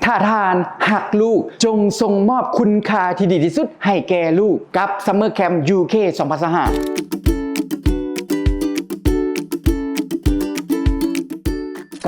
ຖ້າທ່ານຮັກລູກ, ຈົ່ງສົ່ງມອບຄຸນຄ່າທີ່ດີທີ່ສຸດໃຫ້ແກ່ລູກ ກັບ Summer Camp ຢູ ເຄ ສອງພັນຊາວຫ້າ.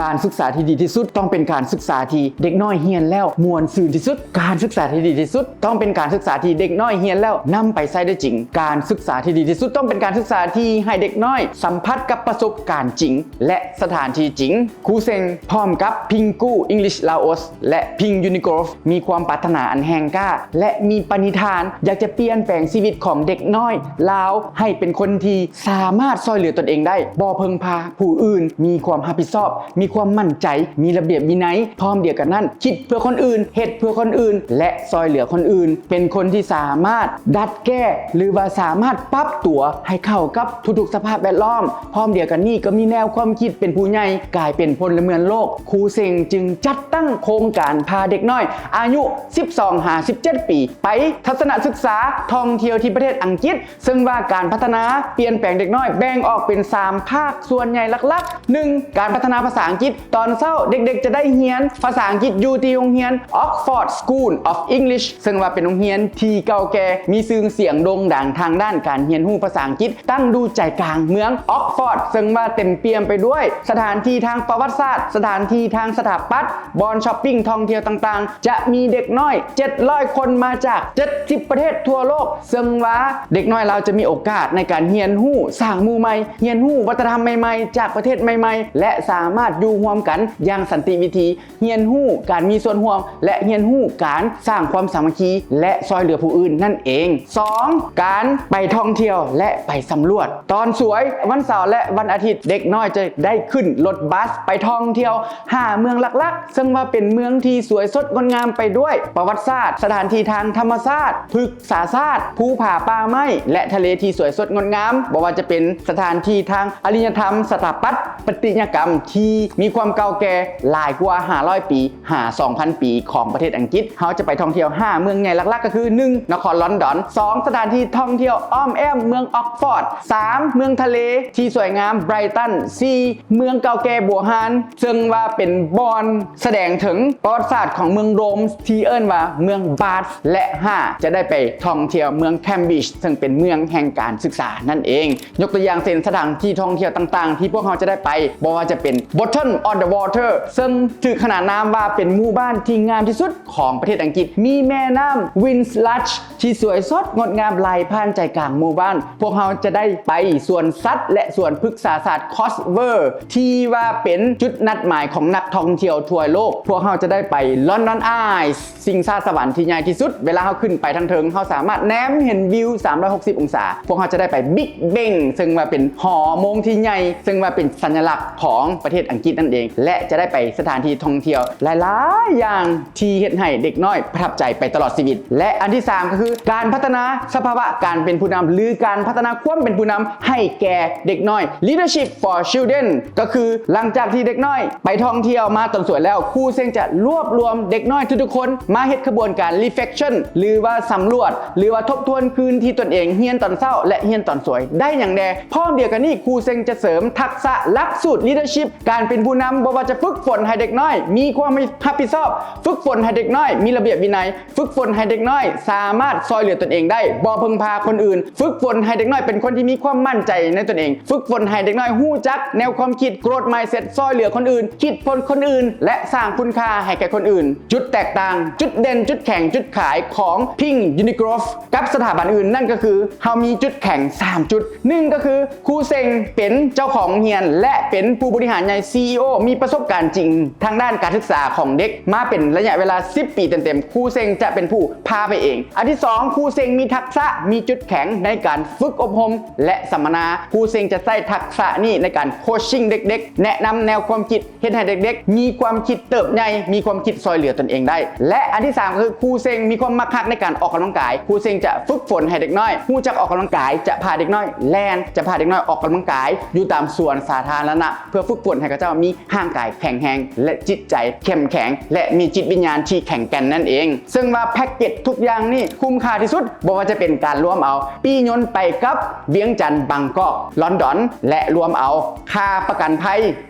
ການສຶກສາທີ່ດີທີ່ສຸດ ຕ້ອງເປັນການສຶກສາທີ່ເດັກນ້ອຍຮຽນແລ້ວມ່ວນຊື່ນທີ່ສຸດ. ການສຶກສາທີ່ດີທີ່ສຸດ ຕ້ອງເປັນການສຶກສາທີ່ເດັກນ້ອຍຮຽນແລ້ວນຳໄປໃຊ້ໄດ້ຈິງ. ການສຶກສາທີ່ດີທີ່ສຸດ ຕ້ອງເປັນການສຶກສາທີ່ໃຫ້ເດັກນ້ອຍສຳຜັດກັບປະສົບການຈິງ ແລະ ສະຖານທີ່ຈິງ. ຄູເຊັງ ພ້ອມກັບພິງກູ English Laos ແລະ ພິງ Unigrove ມີຄວາມປາດຖະໜາອັນແຮງກ້າ ແລະ ມີປະນິທານຢາກຈະປ່ຽນແປງຊີວິດຂອງເດັກນ້ອຍລາວໃຫ້ເປັນຄົນທີ່ສາມາດຊ່ອຍເຫຼືອຕົນເອງໄດ້, ບໍ່ເພິ່ງພາຜູ້ອື່ນ, ມີຄວາມຮັບຜິດຊອບ, ມີຄວາມໝັ້ນໃຈ, ມີລະບຽບວິໄນ, ພ້ອມດຽວກັນນັ້ນ ຄິດເພື່ອຄົນອື່ນ, ເຮັດເພື່ອຄົນອື່ນ ແລະ ຊ່ອຍເຫຼືອຄົນອື່ນ, ເປັນຄົນທີ່ສາມາດດັດແກ້ ຫຼືວ່າສາມາດປັບຕົວໃຫ້ເຂົ້າກັບທຸກໆສະພາບແວດລ້ອມ. ພ້ອມດຽວກັນນີ້ກໍມີແນວຄວາມຄິດເປັນຜູ້ໃຫຍ່, ກາຍເປັນພົນລະເມືອງໂລກ. ຄູເຊັງຈຶ່ງຈັດຕັ້ງໂຄງການພາເດັກນ້ອຍອາຍຸສິບສອງຫາສິບເຈັດປີ ໄປທັດສະນະສຶກສາທ່ອງທ່ຽວທີ່ປະເທດອັງກິດ, ເຊິ່ງວ່າການພັດທະນາປ່ຽນແປງເດັກນ້ອຍແບ່ງອອກເປັນສາມພາກສ່ວນໃຫຍ່ຫຼັກໆ. ໜຶ່ງ ການພັດທະນາພາສາອັງກິດ. ຕອນເຊົ້າເດັກໆຈະໄດ້ຮຽນພາສາອັງກິດຢູ່ທີ່ໂຮງຮຽນ Oxford School of English ເຊິ່ງວ່າເປັນໂຮງຮຽນທີ່ເກົ່າແກ່, ມີຊື່ສຽງໂດ່ງດັງທາງດ້ານການຮຽນຮູ້ພາສາອັງກິດ, ຕັ້ງຢູ່ໃຈກາງເມືອງ Oxford ເຊິ່ງວ່າເຕັມປ່ຽມໄປດ້ວຍສະຖານທີ່ທາງປະຫວັດສາດ, ສະຖານທີ່ທາງສະຖາປັດ, ບ່ອນຊັອບປິງທ່ອງທ່ຽວຕ່າງໆ. ຈະມີເດັກນ້ອຍເຈັດຮ້ອຍຄົນມາຈາກເຈັດສິບປະເທດທົ່ວໂລກ, ເຊິ່ງວ່າເດັກນ້ອຍລາວຈະມີໂອກາດໃນການຮຽນຮູ້ສ້າງໝູ່ໃໝ່, ຮຽນຮູ້ວັດທະນະທຳໃໝ່ໆ ຈາກປະເທດໃໝ່ໆ ແລະ ສາມາດຢູ່ຮ່ວມກັນຢ່າງສັນຕິວິທີ, ຮຽນຮູ້ການມີສ່ວນຮ່ວມ ແລະ ຮຽນຮູ້ການສ້າງຄວາມສາມັກຄີ ແລະ ຊ່ອຍເຫຼືອຜູ້ອື່ນນັ້ນເອງ. ສອງ ການໄປທ່ອງທ່ຽວ ແລະ ໄປສຳຫຼວດ. ຕອນສວຍ ວັນເສົາ ແລະ ວັນອາທິດ, ເດັກນ້ອຍຈະໄດ້ຂຶ້ນລົດບັສໄປທ່ອງທ່ຽວຫ້າເມືອງຫຼັກໆ, ເຊິ່ງວ່າເປັນເມືອງທີ່ສວຍສົດງົດງາມໄປດ້ວຍປະຫວັດສາດ, ສະຖານທີ່ທາງທຳມະຊາດ, ພຶກສາຊາດ, ພູຜາປ່າໄມ້ ແລະ ທະເລທີ່ສວຍສົດງົດງາມ, ບໍ່ວ່າຈະເປັນສະຖານທີ່ທາງອາລິຍະທຳ, ສະຖາປັດ, ປັດຕິຍະກຳທີ່ມີຄວາມເກົ່າແກ່ຫຼາຍກວ່າຫ້າຮ້ອຍປີ ຫາສອງພັນປີຂອງປະເທດອັງກິດ. ເຮົາຈະໄປທ່ອງທ່ຽວຫ້າເມືອງໃຫຍ່ຫຼັກໆ ກໍຄື ໜຶ່ງ ນະຄອນລອນດອນ, ສອງ ສະຖານທີ່ທ່ອງທ່ຽວອ້ອມແອ້ມເມືອງອອກຟອດ, ສາມ ເມືອງທະເລທີ່ສວຍງາມ ໄບຣຕັນ, ສີ່ ເມືອງເກົ່າແກ່ບົວຮານ ເຊິ່ງວ່າເປັນບ່ອນສະແດງເຖິງປະຫວັດສາດຂອງເມືອງໂຣມທີ່ເອີ້ນວ່າເມືອງບາດ ແລະ ຫ້າ ຈະໄດ້ໄປທ່ອງທ່ຽວເມືອງແຄມບຣິດຈ໌ ເຊິ່ງເປັນເມືອງແຫ່ງການສຶກສານັ້ນເອງ. ຍົກຕົວຢ່າງເຊັ່ນ ສະຖານທີ່ທ່ອງທ່ຽວຕ່າງໆ ທີ່ພວກເຮົາຈະໄດ້ໄປ ບໍ່ວ່າຈະເປັນ Bottom on the Water ເຊິ່ງຖືກຂນານນາມວ່າເປັນໝູ່ບ້ານທີ່ງາມທີ່ສຸດຂອງປະເທດອັງກິດ, ມີແມ່ນ້ຳ Winslush ທີ່ສວຍສົດງົດງາມໄຫຼຜ່ານໃຈກາງໝູ່ບ້ານ. ພວກເຮົາຈະໄດ້ໄປສວນສັດ ແລະ ສວນພຶກສາສາດ Cotswold ທີ່ວ່າເປັນຈຸດນັດໝາຍຂອງນັກທ່ອງທ່ຽວທົ່ວໂລກ. ພວກເຮົາຈະໄດ້ໄປ London Eye ຊິງຊ້າສະຫວັນທີ່ໃຫຍ່ທີ່ສຸດ. ເວລາເຮົາຂຶ້ນໄປທາງເທິງ, ເຮົາສາມາດແນມເຫັນວິວສາມຮ້ອຍຫົກສິບອົງສາ. ພວກເຮົາຈະໄດ້ໄປ Big Ben ເຊິ່ງວ່າເປັນຫໍໂມງທີ່ໃຫຍ່, ເຊິ່ງວ່າເປັນສັນຍະລັກຂອງປະເທດອັງກິດນັ້ນເອງ ແລະ ຈະໄດ້ໄປສະຖານທີ່ທ່ອງທ່ຽວຫຼາຍໆຢ່າງທີ່ເຮັດໃຫ້ເດັກນ້ອຍປະທັບໃຈໄປຕະຫຼອດຊີວິດ. ແລະ ອັນທີສາມ ກໍຄື ການພັດທະນາສະພາວະການເປັນຜູ້ນຳ ຫຼື ການພັດທະນາຄວາມເປັນຜູ້ນຳໃຫ້ແກ່ເດັກນ້ອຍ Leadership for Children ກໍຄື ຫຼັງຈາກທີ່ເດັກນ້ອຍໄປທ່ອງທ່ຽວມາຕອນສວຍແລ້ວ, ຄູເຊັງຈະລວບລວມເດັກນ້ອຍທຸກໆຄົນມາເຮັດຂະບວນການ reflection ຫຼືວ່າສຳຫຼວດ ຫຼືວ່າທົບທວນຄືນທີ່ຕົນເອງຮຽນຕອນເຊົ້າ ແລະ ຮຽນຕອນສວຍໄດ້ຫຍັງແດ່. ພ້ອມດຽວກັນນີ້, ຄູເຊັງຈະເສີມທັກສະຫຼັກສູດ leadership ການເປັນຜູ້ນຳ, ບໍ່ວ່າຈະຝຶກຝົນໃຫ້ເດັກນ້ອຍມີຄວາມຮັບຜິດຊອບ, ຝຶກຝົນໃຫ້ເດັກນ້ອຍມີລະບຽບວິໄນ, ຝຶກຝົນໃຫ້ເດັກນ້ອຍສາມາດຊ່ອຍເຫຼືອຕົນເອງໄດ້, ບໍ່ເພິ່ງພາຄົນອື່ນ, ຝຶກຝົນໃຫ້ເດັກນ້ອຍເປັນຄົນທີ່ມີຄວາມໝັ້ນໃຈໃນຕົນເອງ, ຝຶກຝົນໃຫ້ເດັກນ້ອຍຮູ້ຈັກແນວຄວາມຄິດ growth mindset ຊ່ອຍເຫຼືອຄົນອື່ນ, ຄິດເພື່ອຄົນອື່ນ ແລະ ສ້າງຄຸນຄ່າໃຫ້ແກ່ຄົນອື່ນ. ຈຸດແຕກຕ່າງ, ຈຸດເດັ່ນ, ຈຸດແຂງ, ຈຸດຂາຍຂອງ Pink Unigrove ກັບສະຖາບັນອື່ນ, ນັ້ນກໍຄືເຮົາມີຈຸດແຂງສາມຈຸດ. ໜຶ່ງ ກໍຄື ຄູເຊັງເປັນເຈົ້າຂອງໂຮງຮຽນ ແລະ ເປັນຜູ້ບໍລິຫານໃຫຍ່ ຊີອີໂອ ມີປະສົບການຈິງທາງດ້ານການສຶກສາຂອງເດັກມາເປັນໄລຍະເວລາສິບປີເຕັມໆ. ຄູເຊັງຈະເປັນຜູ້ພາໄປເອງ. ອັນທີສອງ ຄູເຊັງມີທັກສະ, ມີຈຸດແຂງໃນການຝຶກອົບຮົມ ແລະ ສຳມະນາ. ຄູເຊັງຈະໃຊ້ທັກສະນີ້ໃນການໂຄດຊິງເດັກໆ, ແນະນຳແນວຄວາມຄິດ, ເຮັດໃຫ້ເດັກໆມີຄວາມຄິດເຕີບໃຫຍ່, ມີຄວາມຄິດຊ່ອຍເຫຼືອຕົນເອງໄດ້. ແລະ ອັນທີສາມ ກໍຄື ຄູເຊັງມີຄວາມມັກຮັກໃນການອອກກຳລັງກາຍ. ຄູເຊັງຈະຝຶກຝົນໃຫ້ເດັກນ້ອຍຮູ້ຈັກອອກກຳລັງກາຍ, ຈະພາເດັກນ້ອຍແລ່ນ, ຈະພາເດັກນ້ອຍອອກກຳລັງກາຍຢູ່ຕາມສວນສາທາລະນະ ເພື່ອຝຶກຝົນໃຫ້ເຂົາເຈົ້າ ມີຮ່າງກາຍແຂງແຮງ ແລະ ຈິດໃຈເຂັ້ມແຂງ ແລະ ມີຈິດວິນຍານທີ່ແຂງແກ່ນນັ້ນເອງ. ເຊິ່ງວ່າແພັກເກັດທຸກຢ່າງນີ້ຄຸ້ມຄ່າທີ່ສຸດ, ບໍ່ວ່າຈະເປັນການລວມເອົາປີ້ຍົນໄປກັບວຽງຈັນ, ບາງກອກ, ລອນດອນ ແລະ ລວມເອົາຄ່າປະກັນໄພ,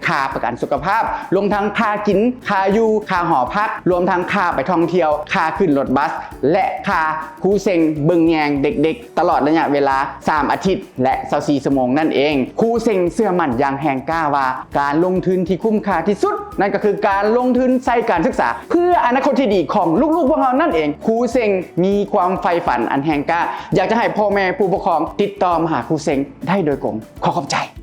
ຄ່າປະກັນສຸຂະພາບ, ລວມທັງຄ່າກິນ, ຄ່າຢູ່, ຄ່າຫໍພັກ, ລວມທັງຄ່າໄປທ່ອງທ່ຽວ, ຄ່າຂຶ້ນລົດບັສ ແລະ ຄ່າຄູເຊັງເບິ່ງແຍງເດັກໆ ຕະຫຼອດໄລຍະເວລາສາມອາທິດ ແລະ ຊາວສີ່ຊົ່ວໂມງນັ້ນເອງ. ຄູເຊັງເຊື່ອໝັ້ນຢ່າງແຮງກ້າວ່າ ການລົງທຶນທີ່ຄຸ້ມຄ່າທີ່ສຸດ ນັ້ນກໍຄືການລົງທຶນໃສ່ການສຶກສາ ເພື່ອອະນາຄົດທີ່ດີຂອງລູກໆພວກເຮົານັ້ນເອງ. ຄູເຊັງມີຄວາມໃຝ່ຝັນອັນແຮງກ້າ ຢາກຈະໃຫ້ພໍ່ແມ່ຜູ້ປົກຄອງຕິດຕໍ່ມາຫາຄູເຊັງໄດ້ໂດຍກົງ. ຂໍຂອບໃຈ.